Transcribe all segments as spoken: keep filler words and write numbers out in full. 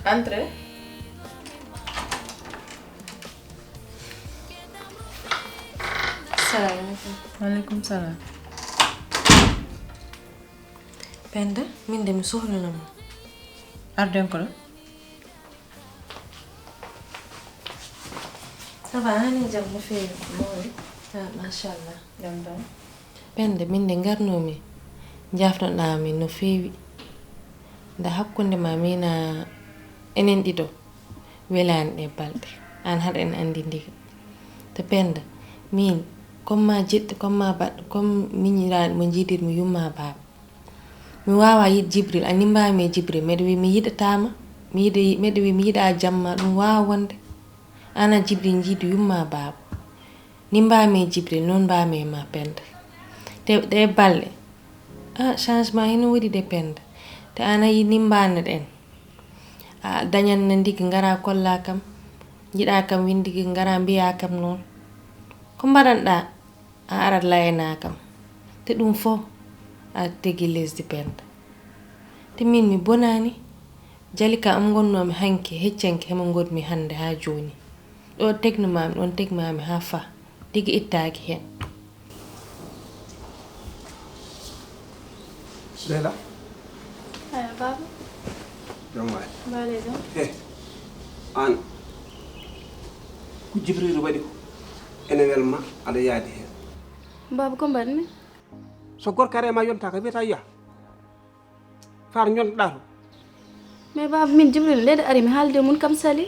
Entrez. Salaamaaleykum. Waaleykum salaam. Penda, min de mi sohlunoo ma. Arden ko ɗo? Ça va, a nanii jam no feewi? Mawɗi. Ah, machallah. Jam tan. Penda, min de ngarnoomi, njaafnoɗaa mi no feewi. Nda hakkunde ma mina enen ɗiɗo welaani ɗe balɗe. Aan haɗa en anndi ndiga. Te Penda, min, comme ma jiɗɗo, comme ma baɗɗo, comme miñiraaɗo mo njiidirmi yumma baaba. Mi waawaa yiɗ Jibril, a nimbaami e Jibril, miɗo wi mi yiɗataa ma, mi yiɗi, miɗo wi mi yiɗaa jamma, ɗum waawaa wonde. Aan a Jibril njiidu yumma baaba. Ni mbaami e Jibril, noon mbaami e ma Penda. Te ɗe balɗe, ah, changement hino woodi de Penda. Te aan a yi ni mbaano ɗen. A dañan na ndigi ngara kolla kam, njiɗa kam windigi ngara mbiya kam noon. Ko mbaɗanɗaa? A arat layana kam. Te ɗum fof a tegi lesdi Penda. Te min mi bonaani. Jalika am ngonnoomi hanki heccanki hemo ngonmi hannde haa jooni. Ɗo tegnumami, ɗon tegmami haa fa. Tigi ittaaki heen. Leila, Aya baba, jom waay. Mbaale jam. He, aan, ko Jibril waɗi ko ene welma aɗa yaadi heen. Baba, ko mbaɗmi? So gorko are ma yonta ka wiyata yiya. Far ñontoɗa to. Mais baba, min Jibril nde ari mi haalde mun kam sali.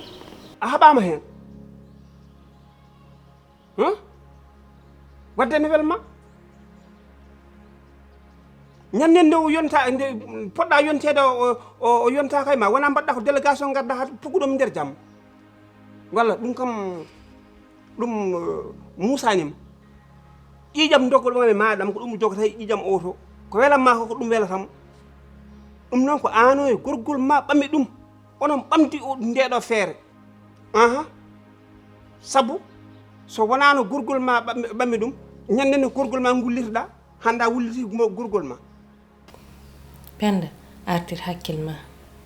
A haɓama heen. Huh? Wadde ne welma. Ñannen nde o yonta nde poɗɗa yonteede o, o, o yonta kay ma wona mbaɗɗa ko délégation ngadda ha pugguɗomi nder jam. Walla ɗum kam ɗum musanima. Ƴiƴam doggol ɓame maɗam ko ɗum jogata e ƴiƴam oto. Ko welamma ko ko ɗum welatam. Ɗum noon ko ano e gorgol ma ɓami ɗum. Onon ɓamdi ndeɗo feere. Aha. Sabu so wonano gorgol ma ɓammi ɗum, ñande nde gorgol ma ngullirɗa, handa wulliti gorgol ma. Penda, artir hakkil ma.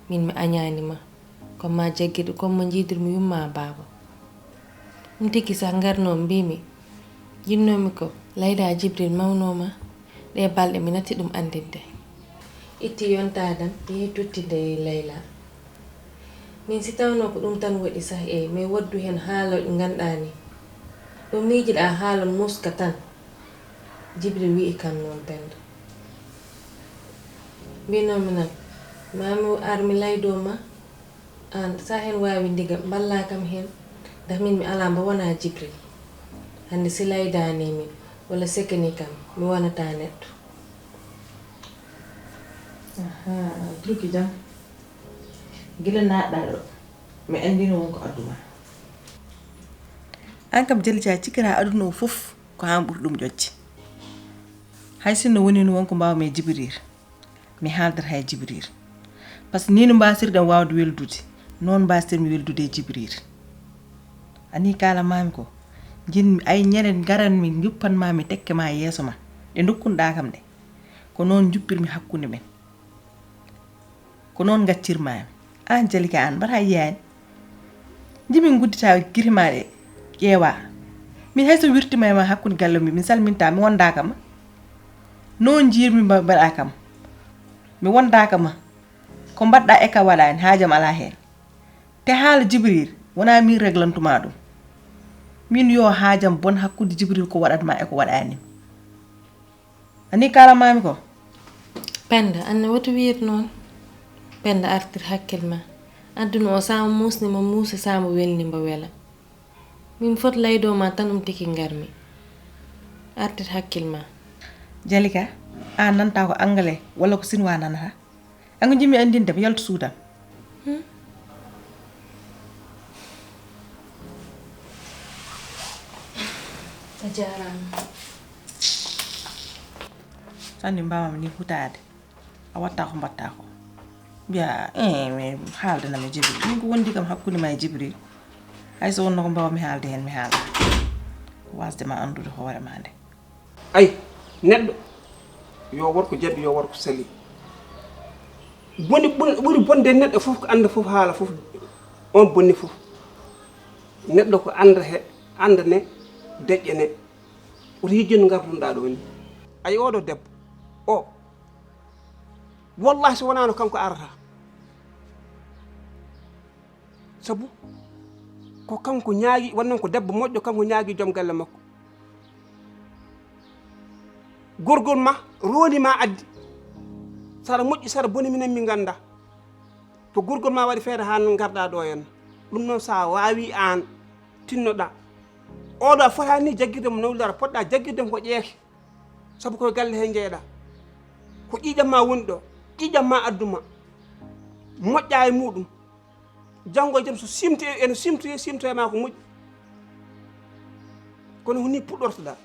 Min mi añani ma. Ko ma jaggirɗo, ko mo jiidirmi yumma baaba. Ɗum tigi sah ngarno mbimi. Jinnomi ko layda Jibril mawnoma. Ɗe balɗe mi natti ɗum andinde. Itti yontaadam yehi tuttinde e Layla. Min si tawno ko ɗum tan waɗi sah e mais waddu heen haala ɗi ngannduɗaa ni. Ɗo miijiɗaa haala muska tan. Jibril wi'i kam noon Penda. Mbinomi nan, mami ar mi laydo ma. Aan, so a heen waawi ndiga, mballaa kam heen. Ndax miin mi alaa mbo wonaa Jibril. Hannde si laydaani mi, walla sekani kam, mi wonataa neɗɗo. Ahaa, Druki jam. Gila naatɗaa ɗo, mi anndino won ko addu ma. Aan kam Jalija, cikkiraa aduna o fof ko aan ɓuri ɗum ƴoƴde. Hay sinno wonino won ko mbaawmi e Jibril. Mi haaldat hay Jibril. Parce que ni no mbasirɗen waawde weldude, noon mbasirmi weldude e Jibril. Ani kala mami ko, jinmi ay ñande ngaranmi njuppanma mi tekke ma yeeso ma. Ɗe ndokkunɗa kam ɗe. Ko noon njuppirmi hakkunde men. Ko noon ngaccirmami. Aan Jalika aan mbaɗa yiyaani. Jimin guddita gite ma ɗe ƴeewa. Min hay so mi wirtima e ma hakkunde galle mi, min salminta, mi wondaka ma. Noon jiirmi mbaɗa kam. Mi wondaka ma. Ko mbaɗɗa e ka waɗani haajam ala heen. Te haala Jibril wona min reglantuma ɗum. Min yo haajam bon hakkunde Jibril ko waɗatma e ko waɗani. Ani kala mami ko. Penda, anne woti wiir noon. Penda artir hakkil ma. Adduna o sama musni mo muusi sama welni mbo wela. Min fot laydo ma tan um tiki ngarmi. Artir hakkil ma. Jalika, a nanta ko angale walla ko sinwa nanata? Ango jimmi andinde mi yaltu suudam. A jaaraama. Sanni mbawam ni hutaade. A watta ko mbatta ko. Mbiya eh mi haaldanami Jibril. Min ko wondi kam hakkunde ma e Jibril. Hay so wonno ko mbawmi haalde heen mi haala. Ko wasde ma anndude hoore ma nde. Ay, neɗɗo yo wor ko jaɓi yo wor ko sali. Boni ɓuri bonde neɗɗo fof ko annda fof haala fof, on bonni fof. Neɗɗo ko annda he annda ne deƴƴa ne. Woto yejjin no ngardunoɗaa ɗo ni. Ayi oɗo debbo o, wallahi so wonaano kanko arata. Sabu ko kanko ñaagi, wonnon ko debbo moƴƴo, kanko ñaagi joom galle makko. Gorgol ma rooni ma addi. Sara moƴƴi sara boni minen min ngannda. To gorgol ma waɗi feere haa ngarɗa ɗo henna. Ɗum noon sa waawi aan tinnoɗa. Oɗo a fotaani jaggirde mo nawlidara, poɗɗa jaggirde mo ko ƴeeke. Sabu koye galle he njeeɗa. Ko ƴiiƴam ma woni ɗo. Ƴiiƴam ma adduma. Moƴƴa e muɗum. Janngo e jam so simti eno simtoye simtoye ma ko moƴƴi. Kono ko ni puɗɗortoɗa.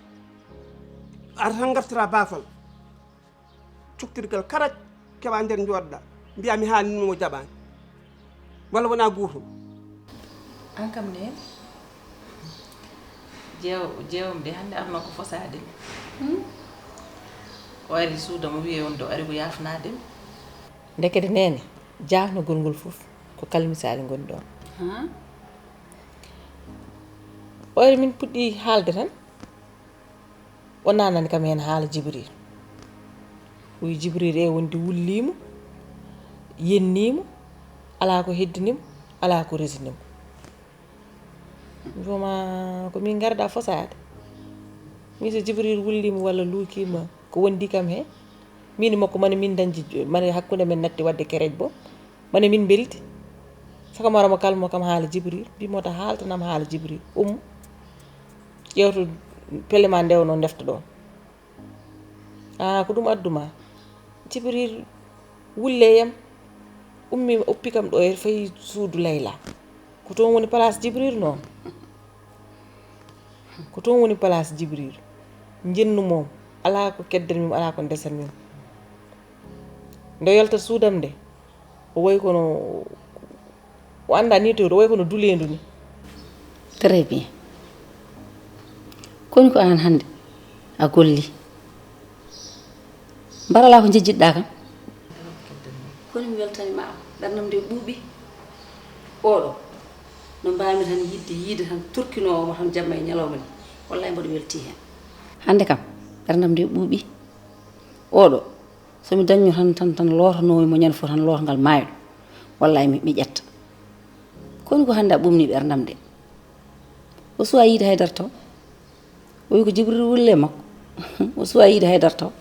Ara tan ngartira baafal. Coktirgal karaƴ keɓa nder jooɗoɗa. Mbiya mi haalini mo jaɓani. Walla wona gootum. An kam ne jeew jeewam de hannde arno ko fosaade. O ari suuda mo wiye on do ari ko yaafnaade. Ndekete neene jaafnagol ngol fof ko kalmisaali ngoni ɗoon. Ɓayri min puɗɗi haalde tan o nanani kam heen haala Jibril. Wi Jibril e wondi wulliimo, yenniimo, alaa ko heddinimo, alaa ko resinimo. Jooma ko min ngarda fosaade. Min so Jibril wulliimo walla luukiima ko wondi kam he min e makko mane min dañji mane hakkunde men natti wadde kerej bo mane min mbelti. Saka mara mo kalmo kam haala Jibril mbimo ta haaltanam haala Jibril ummo ƴewto pelle ma ndewno ndefta ɗon. Aa ko ɗum addu ma? Jibril wulle yam ummi uppi kam ɗo e fayi suudu Layla. Ko toon woni place Jibril noon. Ko toon woni place Jibril. Njennu moom alaa ko keddan mim alaa ko ndesan mim. Nde yolta suudam nde o wayi kono o annda ni towde o wayi kono duleendu ni. Très bien. Koni ko aan hannde a golli? Mbar alaa ko njejjitɗaa kam? Koni mi weltani ma am ɓernam nde ɓuuɓi. Oɗo no mbaami tan yidde yiide tan turkinoowo mo tan jamma e ñalawma ni. Wallay mboɗo welti heen. Hannde kam ɓernam nde ɓuuɓi. Oɗo so mi dañno tan tan tan lootanoomi mo ñande fof tan lootangal maayɗo. Wallay mi ƴetta. Koni ko hannde a ɓuumni ɓerndam de? O suwa yiide haydara taw. O wi ko Jibril wulle makko. O suwa yiide haydara taw.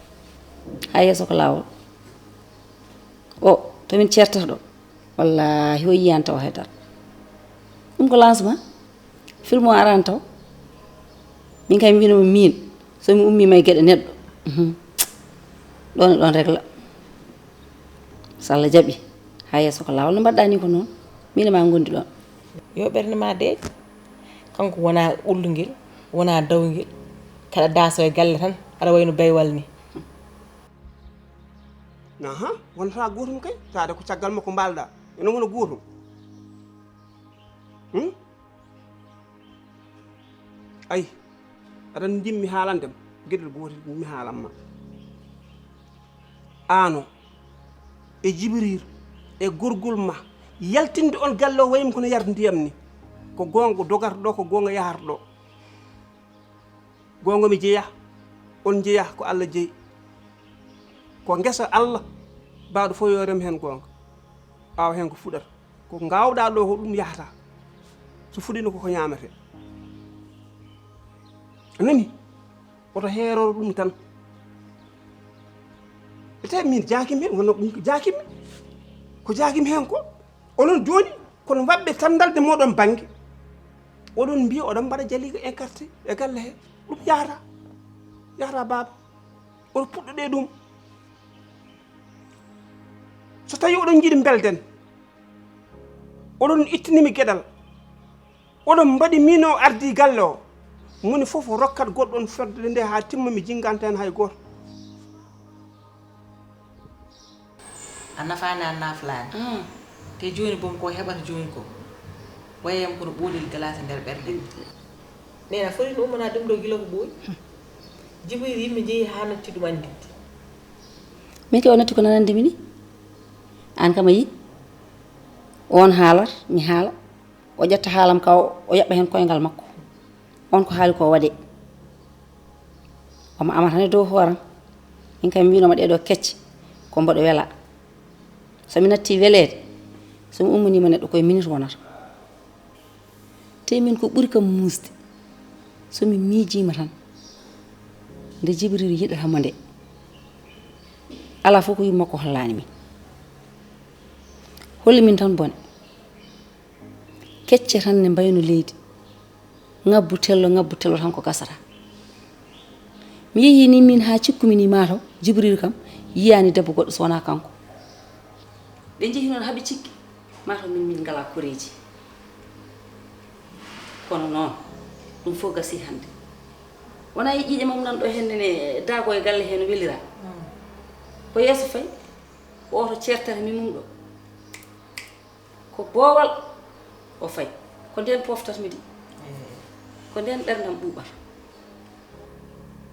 Ha yeeso ko laawol. O to min ceertata ɗo. Wallahi o yiyani taw haydara. Ɗum ko lancement. Film o arani taw. Min kay mi winoma min so mi ummima e gueɗe neɗɗo. Ɗon e ɗon regla. So Allah jaɓi ha yeeso ko lawol no mbaɗɗa ni ko noon min e ma gondi ɗon. Yo ɓernde ma deeƴ. Kanko wona ullugel wona dawgel. Kaɗa daso e galle tan aɗa wayno baywal ni. Ahan wonata gotum kay tawde ko caggal makko mbalɗa ene wona gotum. Hmm? Ayi aɗa ndimmi haalande ma geɗel gootel mi haalan ma. Aano e jibriir e gorgol ma yaltinde on galle o waymi kono yarde ndiyam ni. Ko goonga dogata ɗo ko goonga yahata ɗo. Goonga mi jeya on jeya ko allah jeyi. Ko ngesa allah baaɗo fof yo rem heen goonga. Ɓaawo heen ko fuɗata ko ngaawɗaa ɗoo ko ɗum yahata. So fuɗiino ko ko ñaametee. A nanii? Woto heeroro ɗum tan. Ete min jaakimi heen wonno ɗum ko jaakimi. Ko jaakimi heen ko onon jooni kono waɗɓe tan ndalde mooɗon bannge. Oɗon mbiya oɗon mbaɗa jaliika incarté e galle hee. Ɗum yahata. Yahata baaba. Oɗo puɗɗuɗe ɗum. So tawi oɗon jiɗi mbelden oɗon ittinimi geɗal oɗon mbaɗi min o ardi galle o moni fof rokkat goɗɗo on fedde nde ha timma mi jinganta hen hay goto. A nafaani a naflaani te jooni boom ko heɓata jooni ko wayam kono ɓoolel galaasi nder ɓernde. Neena foti no ummana ɗum ɗo gila ko ɓooyi. Jibril yimɓe njehi ha natti ɗum anndinde. Min kay o natti ko nanande mi ni. A An kam a yi, on haalat, mi haala, o ƴetta haalam ka, o, o yaɓɓa heen koyngal makko. On ko haali ko waɗe. Omo ama tan e dow hooram. Min kam mi wiinoma ɗeɗo kecce, ko mboɗo wela. So mi natti weleede, so mi ummaniima neɗɗo koye minute wonata. Te min ko ɓuri kam muusde, so mi miijiima tan, nde Jibriiru yiɗata mo nde, alaa fof ko yumma ko hollaani min. Holli min tan bone. Kecce tan ne mbayno leydi. Ngabbu tello, ngabbu tello tan ko gasata. Mi yehi ni min haa cikkumi ni maato Jibriiru kam yiyaani debbo goɗɗo so wonaa kanko. Ɓe njehi noon haa ɓe cikki, maato min, min ngalaa koreeji. Kono noon, ɗum fof gasii hannde. Wonaa e ƴiiƴe mum nan ɗo heen ne daago e galle heen welira. Ko yeeso fayi, ko oto ceertata mi mum ɗo. Ko boowal o fayi. Ko ndeen poftat mi di. Ko ndeen ɓerndam ɓuuɓata.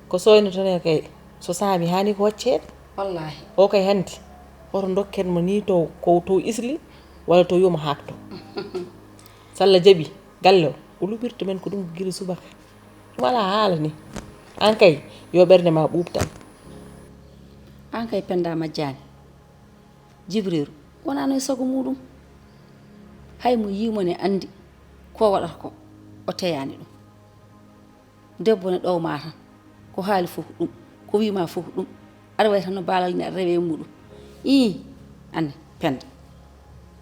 Ko soynotonee kay, so saami haani ko wacceede. Wallaahi. O kay hannde, woto ndokken mo nii to, ko to isli, walla to wiyo mo haakto. So Allah jaɓi, galle o, o luɓirta men ko ɗum gila subaka. Ɗum alaa haala ni. Aan kay, yo ɓernde ma ɓuuɓ tan. Aan kay Pennda majjaani. Jibriiru, wonaano e sago muuɗum. Hay mo yii mo ne anndi ko waɗata ko, o teyaani ɗum. Debbo ne ɗowma tan, ko haali fof ko ɗum, ko wiima fof ko ɗum. Aɗa wayi tan no baalal ni aɗa rewe e muuɗum. Ii, anne, Pennda.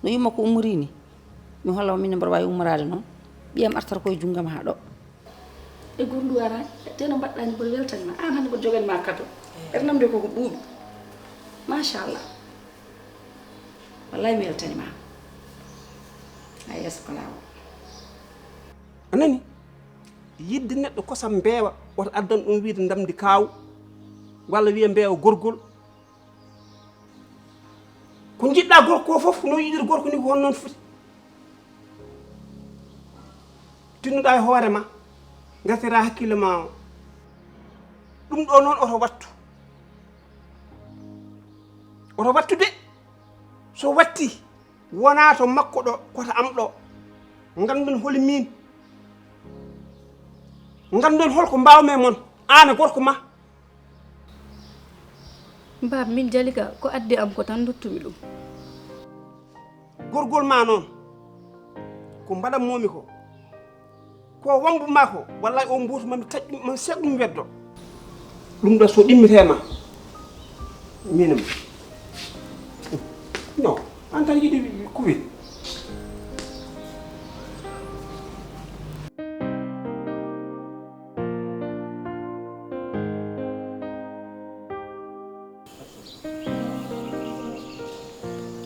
No yumma ko ummori ni, mi holla ma min ne mboɗo waawi ummoraade noon. Ɓiyam artata ko e junngam haa ɗo. E gurndu araani, te no mbaɗɗa ni mboɗo weltani ma. Aan hannde mboɗo jogani ma kado. Ɓernam de koko ɓuuɓi. Machallah. Wallaahi mi weltani ma. A yeeso ko laawol. A nani? Yidde neɗɗo kosam mbeewa, wota addan ɗum wiide ndamdi kaaw, walla wiya mbeewa gorgol. Ko njiɗɗa gorko o fof, no yiɗir gorko ni, ko hon noon foti. Tinnuɗa e hoore ma, ngartira hakkille ma o. Ɗum ɗo noon oto wattu. Oto wattu de. So watti, wona to makko ɗo, koto am ɗo. Nganndon holi min. Nganndon holko mbaawmi e mon, aan e gorko ma. Baaba, min Jalika, ko addi am ko tan nduttumi ɗum. Gorgol ma noon, ko mbaɗan momi ko, ko wambu ma ko, wallay o mbuutu mami taƴ ɗum, mami seeɗ ɗum weddo. Ɗum ɗo so ɗimmete ma, minam. Non, an tan yiɗi kuwi.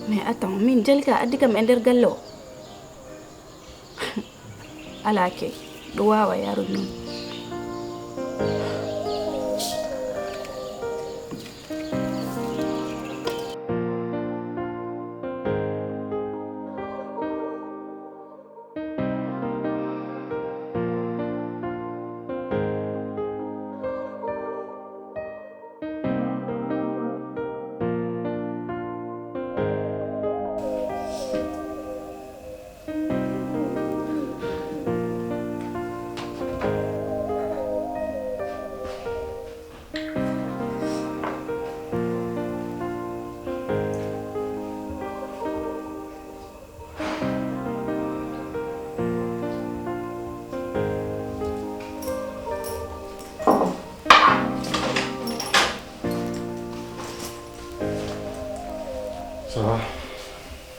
Mais attends, min Jalika addi kam e nder galle o. Alaa kay, ɗo waawa yaarude noon. Ça va?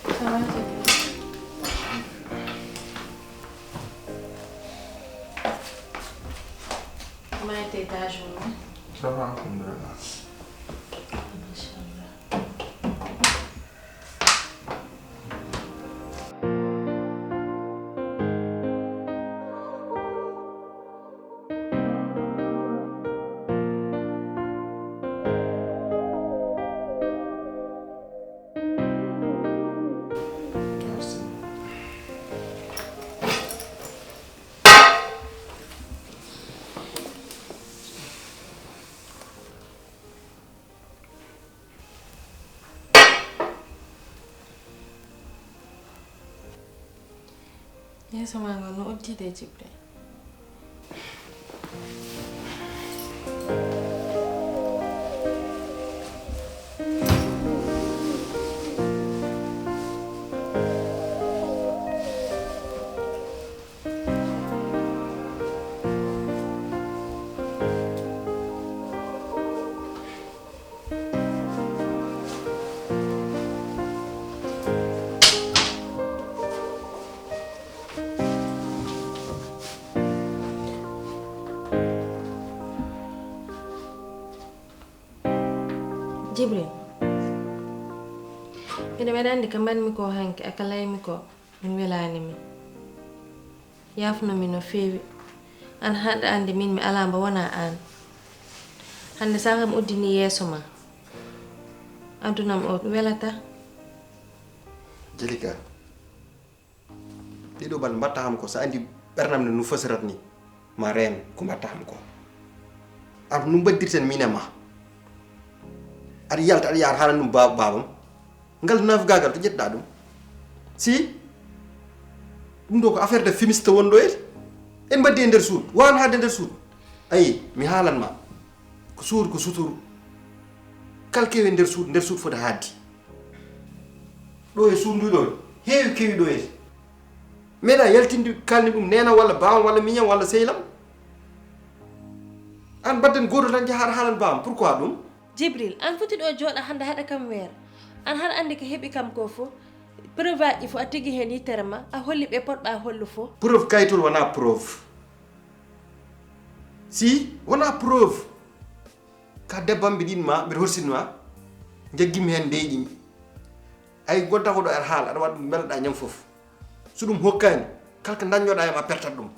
Ça va, Titi. Comment était ta journée? Ça va, alhamdulillah. Machallah. Yeeso ma ngon no uddi de, Jibril. Jibril, miɗo meɗa anndi ka mbaɗmi ko hanki, a ka laymi ko, min welaani mi. Yaafno mi no feewi. Aan haɗa anndi min mi alaa mbo wonaa aan. Hannde so aan kam uddini yeeso ma, aduna am o welataa. Jalika, ɗiɗo bal mbatta kam ko, so anndi ɓernam no nu fasirat ni, ma reen ko mbatta kam ko. Ar nu mbaddirten min e ma. Aɗa yalta, aɗa yaar haalan ɗum ba-, baabam. Ngal naafgaagal to ƴettuɗaa ɗum. Si ɗum ɗo ko affaire de fumiste won ɗo ete. En mbaddi e nder suudu, wawan haade nder suudu. Ayi, mi haalan ma. Ko suudu ko suturu. Kala kewi e nder suudu, nder suudu foti haaddi. Ɗo e suudu ɗo, heewi kewi ɗo ete. Meeɗa yaltinde kalni ɗum neenam walla baawam walla miñam walla sehlam. Aan mbadden gooto tan njaha aɗa haalan baawam. Pourquoi ɗum? Jibril, aan foti ɗo jooɗa hannde haɗa kam weer. Aan haɗa anndi ko heɓi kam ko fof. Preuve aji fof a tigi heen yittere ma, a holli ɓe potɓa hollu fof. Preuve kayitol wonaa preuve. Si, wonaa preuve. Ka debbo am mbiɗa yiɗi ma, mbiɗa horsini ma. Njaggimi heen ndeeƴimi. Ay, gonta ko ɗo aɗa haala, aɗa waɗa ɗum mbelaɗaa ñam fof. So ɗum hokkaani, kala ko ndaññoɗaa e ma pertat ɗum.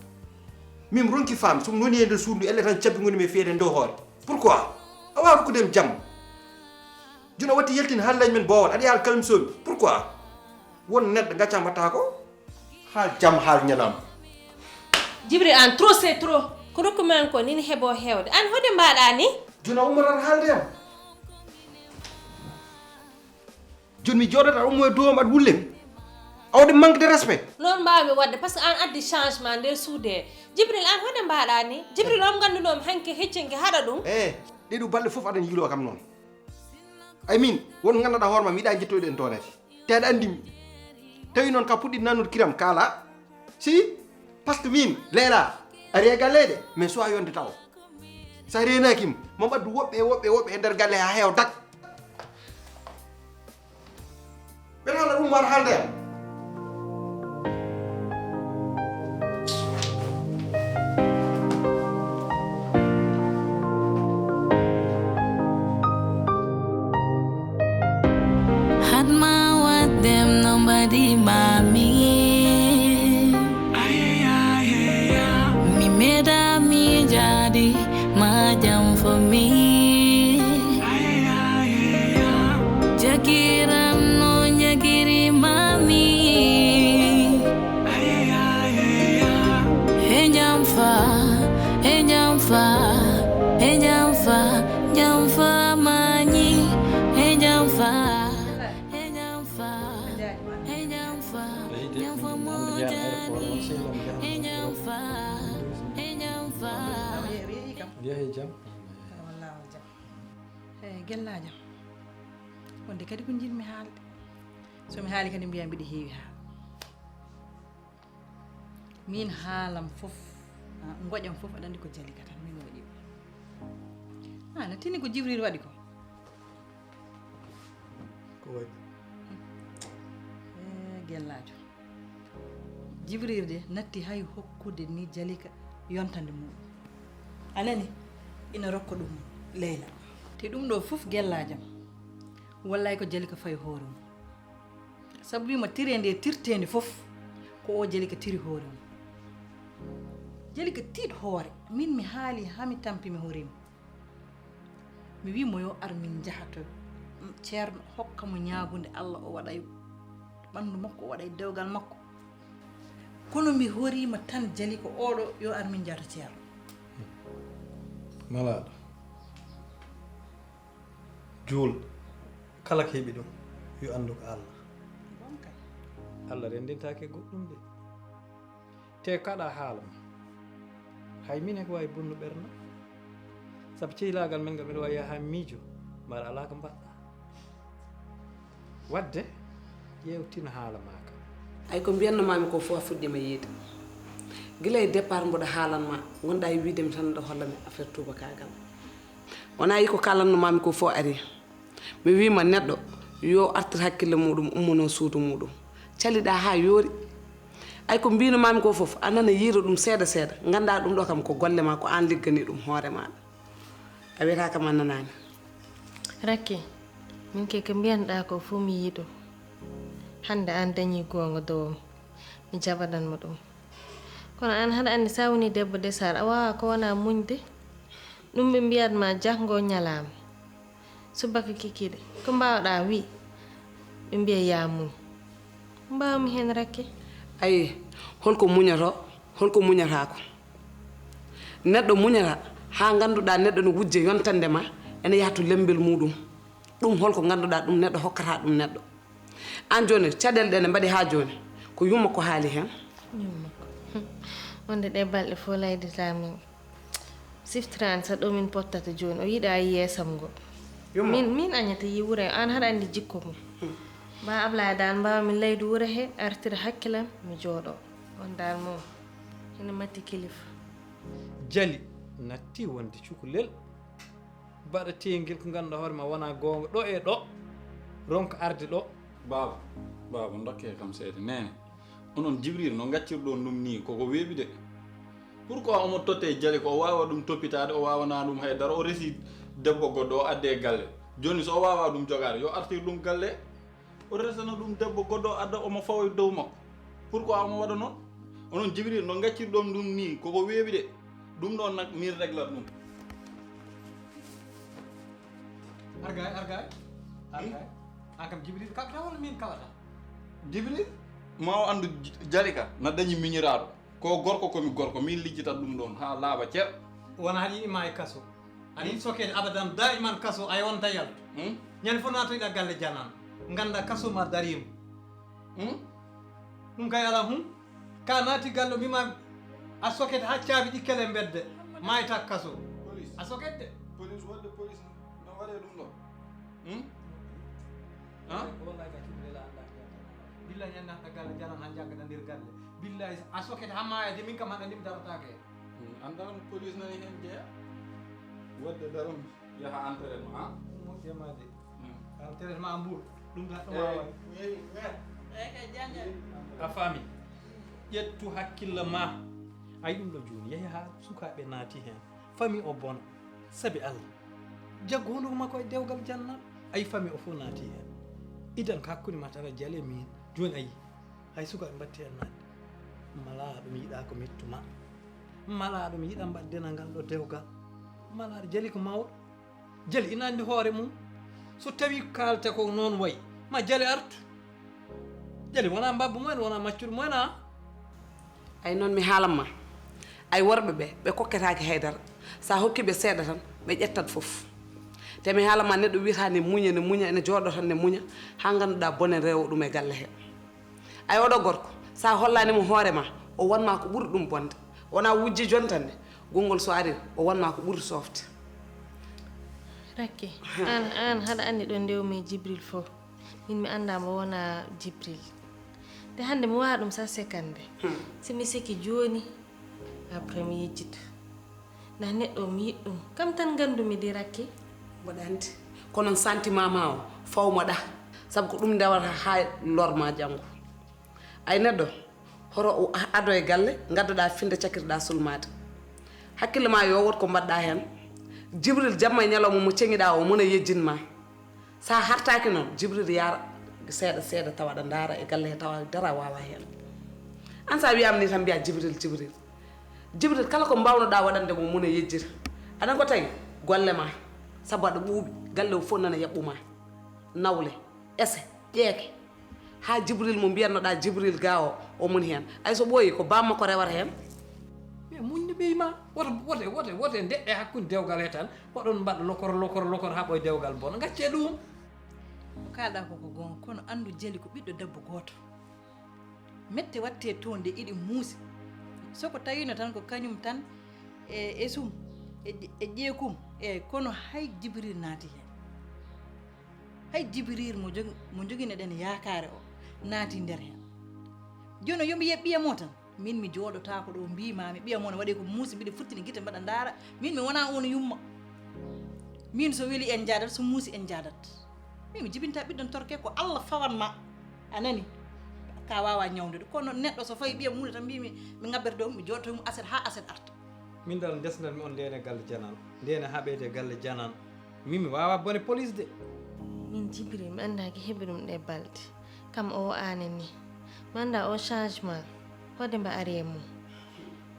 Min mi ronki faamde, so ɗum woni e nder suudu ndu, elle tan cabbi ngoni mi e feere nde hoore. Pourquoi? A waawa rokkude mi jam. Jooni a watti yaltin haaldaji men boowal, aɗa yaha kala mi soomi. Pourquoi? Won neɗɗo ngacca mbatta ko? Haal jam, haal ñalawma. Jibril, aan trop c'est trop. Ko rokku mi aan ko ni ne heɓo heewde. Aan hode mbaɗa ni? Jooni a ummoto aɗa haalde am. Jooni mi jooɗata, aɗa ummo e dow am, aɗa wulle mi. A waɗi manque de respect. Noon mbaawmi waɗde, par ce que aan addi changement nder suudu he. Jibril, aan hode mbaɗa ni? Jibril, on nganndunomi hanki heccinki haɗa ɗum. Eh, ɗiɗo balɗe fof aɗa yiilo kam noon. Ay min, won ngannduɗa hoore ma, mi yiɗa jettoyde en toonati. Te aɗa anndi mi. Tawi noon ka puɗɗi nanude kiram kaala. Si, parce que min, Leyla, ari e galleeɗe, mais so a yonde taw. Sa reenaaki mo, mo ɓaddu woɓɓe e woɓɓe e woɓɓe e nder galle haa heewa dak. Ɓe haala ɗum war haalde am. Hatma waddem no mbaɗi mami. Mi meeɗa mi jaadi ma jam fo mi. Jagiram no jagiri mami. He jam fa, he jam fa, he jam fa, jam fa mani, he jam fa, he jam fa, he jam fa, jam fa mo jani, he jam fa, he jam fa. Njeehe jam. Wallaahu jam. Eyi, gellaajo am. Wonde kadi ko njiɗmi haalde. So mi haali kadi mbiya mbiɗa heewi haala. Min haalam fof, ah, ngoƴam fof aɗa anndi ko Jalika tan min waɗi ɗum. Ah, no tini ko Jibril waɗi ko. Ko waɗi? Eh, gellaajo. Jibril de natti hay hokkude ni Jalika yontande muɗum. A nani? Ina rokka ɗum Leyla. Te ɗum ɗo fof gellaajam. Wallay ko Jalika fayi hoore mum. Sabu wima tire nde tirtende fof ko o Jalika tiri hoore mum. Jalika tiiɗ hoore. Min mi haali haa mi tampi mi hoorima. Mi wi mo yo ar min njaha to Ceerno hokka mo ñaagunde Allah, o waɗay ɓanndu makko, o waɗay dewgal makko. Kono mi horiima tan Jalika oɗo yo ar min njaha to Ceerno. Malaaɗo, juul, kala ko heɓi ɗum yo anndu ko Allah. Bon kay. Allah renndintaake goɗɗum de. Te kaɗa haala ma. Hay min heke wawi bonnu ɓernde. Sabu ceylaagal men ngal mbiɗa wawi yaha miijo. Mbaɗa alaa ko mbaɗɗa. Wadde ƴeewtin haala ma ka. Ay ko mbiyanno mami ko fof a fuɗɗima yiide. Gila e départ mboɗo haalan ma, gonɗa e wiide mi tan ɗo holla mi affaire tubakagal. Wona yi ko kalanno mami ko fof ari. Mi wima neɗɗo yo artir hakkille muɗum, ummono suudu muɗum. Caliɗa ha yoori. Ay ko mbino mami ko fof a nana yiiro ɗum seeɗa seeɗa. Ganda ɗum ɗo kam ko golle ma, ko an liggani ɗum hoore maɗa. A wiyata kam a nanani. Rakke, min ke ko mbiyanɗa ko fof mi yiɗo. Hande an dañi gonga dow mi jaɓanan mo ɗum. Kono an haɗa andi sa woni debbo desar a wawa ko wona muñde. Ɗum ɓe mbiyat ma janngo ñalaama, subaka kikiɗe, ko mbawɗa wi ɓe mbiya ya muñ. Mbawmi hen Rakke. Ayi, holko muñoto, holko muñatako? Neɗɗo muñata ha ganduɗa neɗɗo no wujje yontande ma, ene yaha to lembel muɗum. Ɗum holko ganduɗa ɗum neɗɗo hokkata ɗum neɗɗo? An joni caɗele ɗe ne mbaɗi ha joni, ko yumma ko haali hen? Yumma ko. Wonde ɗe balɗe fof laydita min. Siftirani sa ɗo min pottata joni, o yiɗa yi yeesam ngo. Yumma. Min, min añata yi wure, an haɗa andi jikko mum. Ba Ablaye dal mbawa min laydu wure he, artira hakkilam, mi jooɗo. On dal mo, hene matti kilifa. Jali natti wonde cukalel. Mbaɗa teengel ko ngannduɗaa hoore ma wona goonga ɗo e ɗo, ronka arde ɗo. Baaba, baaba, dokke kam seede. Neene, onon Jibril no ngaccirɗon ɗum nii, koko weeɓi de. Pourquoi omo totte Jali ko o waawa ɗum toppitaade, o waawanaa ɗum hay dara, o resi debbo goɗɗo o adde e galle. Jooni so o waawaa ɗum jogaade, yo artir ɗum galle. O resana ɗum debbo goɗɗo adda omo fawa e dow makko. Pourquoi omo waɗa noon? Onon Jibril no ngaccirɗon ɗum nii, koko weeɓi de. Ɗum ɗoon nak min reglat ɗum. Argay, argay. Argay. An kam Jibril kaɓata walla min kaɓata? Jibril, ma o anndu J-, Jali ka na dañi miñiraaɗo. Ko gorko komi gorko, min lijjitat ɗum ɗoon haa laaɓa cer. Wona haɗi ma e kaso. Anin sokeede abadan daiman kaso ay wonta yaltu. Hmm? Ñande fof naatoyɗa galle janan. Ganda kaso ma darima. Hmm? Ɗum kay ala hum. Ka naati galle mbima a soket ha caabi ɗi kele mbedde. Mayta kaso. Police. A soket de. Police wonde police no waɗe ɗum ɗo. Hmm? Ha? Billahi ñande naata galle janan ha jagga nder galle. Billahi a soket ha maaya de min kam haɗa ndim darataake. Hmm, anndaa no police nani heen jeya. Waɗde daro yaha entraînement, ha? Moƴƴe ma de. Hmm. Entraînement Mbour. Ɗum ga ɗum a waɗi. A faami? Ƴettu hakkille ma. Ay ɗum ɗo jooni, yehi haa sukaaɓe naati heen. Fami o bona. Sabi Allah. Jaggu hunduko makko e dewgal jannal. Ay fami o fof naati heen. Idan ko hakkunde ma tan a jale min. Jooni ayi. Hay suka ɓe mbatti en naatde. Malaa ɗum yiɗaa ko mettu ma. Malaa ɗum yiɗa mbaɗ denangal ɗo dewgal. Malaa ɗo Jali ko mawɗo. Jali ina anndi hoore mum. So tawi kaalte ko noon wayi, ma Jali artu. Jali wona mbabba mumen, wona maccuɗo mumen, a? Ay noon mi haalan ma. Ay worɓe ɓe, ɓe kokketaake haydara. Sa hokki ɓe seeɗa tan, ɓe ƴettat fof. Te mi haalan ma neɗɗo wiyata ne muña, ne muña, ene jooɗo tan ne muña, haa ngannduɗaa bone rewo ɗum e galle he. Ay oɗo gorko, sa hollani mo hoore ma, o wanma ko ɓuri ɗum bonde. Wona wujje jontande, gonngol so ari, o wanma ko ɓuri softe. Rakke, an, an haɗa anndi ɗo ndewmi Jibril fof. Min mi annda mbo wona Jibril. Te hannde mi wawa ɗum sa sekande. Hmm. Si mi seki jooni, après mi yejjito. Na neɗɗo mi yiɗ ɗum. Kam tan nganndumi di Rakke. Mboɗa anndi. Kono sentiment ma o, fawmo ɗa. Sabu ko ɗum ndewata haa lorma janngo. Ay neɗɗo, hoto o a-, ado e galle, ngaddoɗa finde cakkirɗa sulmaade. Hakkille ma yo wood ko mbaɗɗa heen. Jibril jamma e ñalawma mo ceŋiɗa o, mona yejjin ma. Sa hartaki noon, Jibril yaara seeɗa seeɗa tawa aɗa ndaara e galle he tawa dara wawa heen. An sa wiyama ni tan mbiya Jibril, Jibril. Jibril kala ko mbawnoɗa waɗande mo mona yejjita. Aɗa ko tawi golle ma. Sabu aɗa ɓuuɓi, galle o fof nana yaɓɓuma. Nawle, ese, ƴeeke. Ha Jibril mo mbiyannoɗa Jibril ga o, o moni heen. Ay so ɓooyi ko bamma ko rewata heen. Mais muñde ɓeyi ma, woto, wote, wote, wote ndeɗɗe hakkunde dewgal he tan. Oɗon mbaɗa lokor, lokor, lokor, haa ɓooy dewgal bona. Gaccee ɗum. Ko kaalɗa ko ko goonga, kono anndu Jali ko ɓiɗɗo debbo gooto. Mette watte toon de iɗi muusi. So ko tawino tan ko kañum tan e esum e ƴeekum, eeyi, kono hay Jibril naati heen. Hay Jibril mo jogi, mo joginoɗen yaakaare o naati nder heen. Jooni o yo mi yeɓ ɓiya mo tan. Min mi jooɗotaako ɗo mbiimaami ɓiya mo no waɗi ko muusi, mbiɗa futtini gite mbaɗa ndaara. Min mi wonaa on yumma. Min so weli en njaadat, so muusi en njaadat. Min mi jibinta ɓiɗɗo torke ko Allah fawan ma. A nani? Ka waawa ñawndude. Kono neɗɗo so fawi ɓiya muuɗo tan mbiimi mi ngabbere dow mi jooɗoto mum aset haa aset arta. Min dal ndesnat mi on ndene galle janan. Ndene haɓede galle janan. Min mi waawa bone police de. Min Jibril mi annda ki heɓi ɗum ɗe balɗe. Kam o wa'ani ni. Mi annda o changement. Hoɗe mba ari e mum.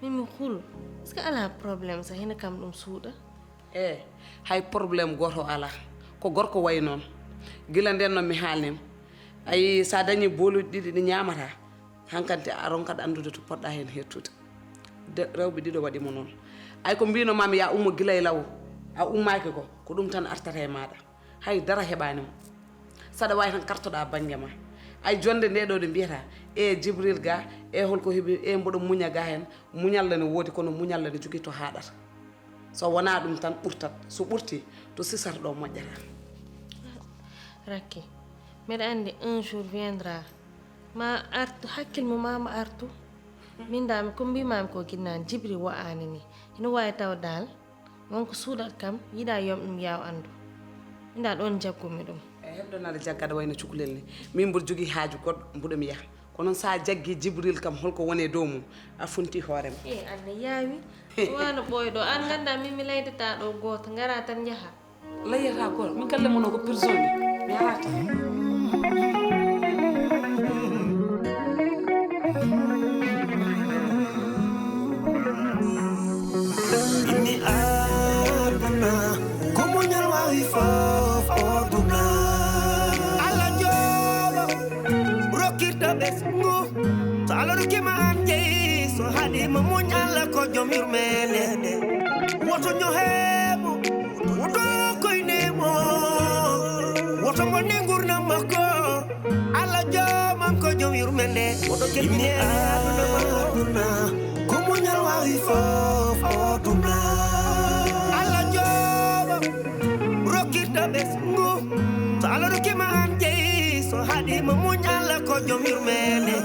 Min mi hul. Est-ce que alaa problème sa hina kam ɗum suuɗa? E, hay problème gooto alaa. Ko gorko wayi noon. Gila nden noon mi haalnima. Ayi, sa dañi booluuji ɗiɗi ɗi ñaamata, hankanti a ronkat anndude to poɗɗa heen hettude. De, rewɓe ɗiɗo waɗi mo noon. Ay ko mbino mami ya ummo gila e law, a ummaaki ko, ko ɗum tan artata e maɗa. Hay dara heɓaani mo. Saɗa waawi tan kartoɗa bannge ma. Ay jonde nde ɗo nde mbiyata, e Jibril ga, e holko heɓi, e mboɗo muña ga heen, muñalla ne woodi kono muñalla ne jogii to haaɗata. So wonaa ɗum tan ɓurtat, so ɓurti to sisata ɗo moƴƴata. Rakki, mbeɗa anndi un jour viendra, ma artu, hakkil mo ma mo artu. Min dami ko mbimami ko ginnani Jibril wa'ani ni. Hino wawi taw dal, wonko suuɗat kam, yiɗa yom ɗum yaw anndu. Min da ɗon jaggumi ɗum. E heɓde nana jaggaɗo wayno cukalel ni. Min mboɗo jogii haaju goɗɗo, mboɗo mi yaha. Kono sa jaggi Jibril kam, holko woni e dow mum? A funti hoore ma. E, Alla yaawi. Wano ɓooyɗo, an ganda min mi laydata ɗo gooto, ngara tan njaha. Layyata gooto, min galle mon o ko prison ni. Mi arata. Inni aduna, ko muñal wawi fof o duna. Alla jooɗo, rokkirta ɓesngu. So Alla rokkima an jeyi, so haɗima muñ, Alla ko joom yurmende. Woto ñohemo, woto koynemo, woto bonne gurdam makko. Alla joomam ko joom yurmende, woto kelmine aduna makko. Aduna, ko muñal wawi fof o duna. Alla jooɗo, rokkirta ɓesngu. So Alla rokkima an jeyi, so haɗima muñ, Alla ko joom yurmende.